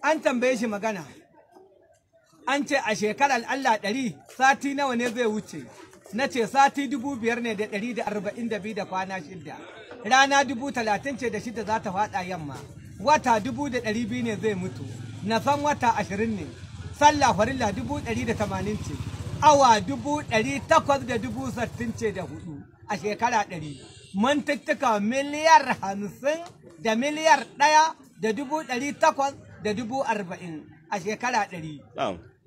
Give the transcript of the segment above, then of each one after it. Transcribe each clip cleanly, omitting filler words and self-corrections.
An tambaye shi magana. An ce a shekarar Allah 100 sati nawa ne zai wuce? Na ce sati 5,142 da kwana 6. Rana 30,000 ce da 6 za ta faɗa yamma. Wata 2,200 ne zai mutu. Na san wata 20 ne. Sallah farilla 180 ce. Awa 860,000 ce da 4 a shekara 100. Mantuttuka miliyar 50 da miliyar 1 da 840,000 a shekara 100.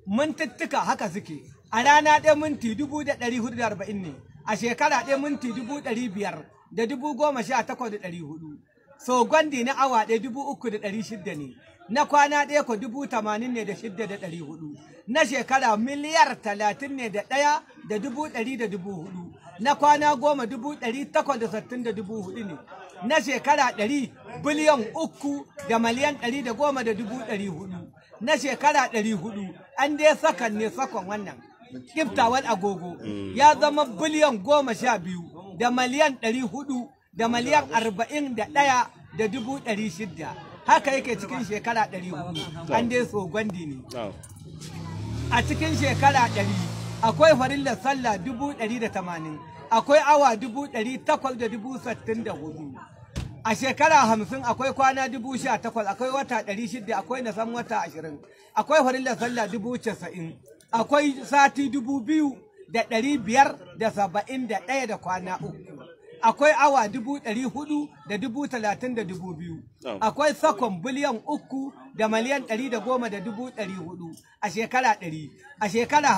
Mintuttuka haka suke. A rana ɗaya minti 440 ne. A shekara ɗaya minti 518,400. So gwandi na awa ɗaya 3,600 ne. Na kwana ɗaya ko 80,600 ne da 400. Na shekara miliyar 31 ne da 104,000. Na kwana 10 860,400 ne. Na shekara 100 biliyan 3 da miliyan 110,400. Na shekara 400 an dai sakan ne sakon wannan kiftawar agogo ya zama biliyan 12 da miliyan 400 da miliyan 41 da 600. Haka yake cikin shekara 400 an dai so gwandi ne. A cikin shekara 100 akwai farillar sallah 180, akwai awa 864. A shekara 50 akwai kwana 18,000, akwai wata 600, akwai nasan wata 20, akwai farillar sallah 90,000, akwai sati 2,571 da kwana 3, akwai awa 430,032,000, akwai sakon biliyan 3 da miliyan 110,400 a shekara 100, a shekara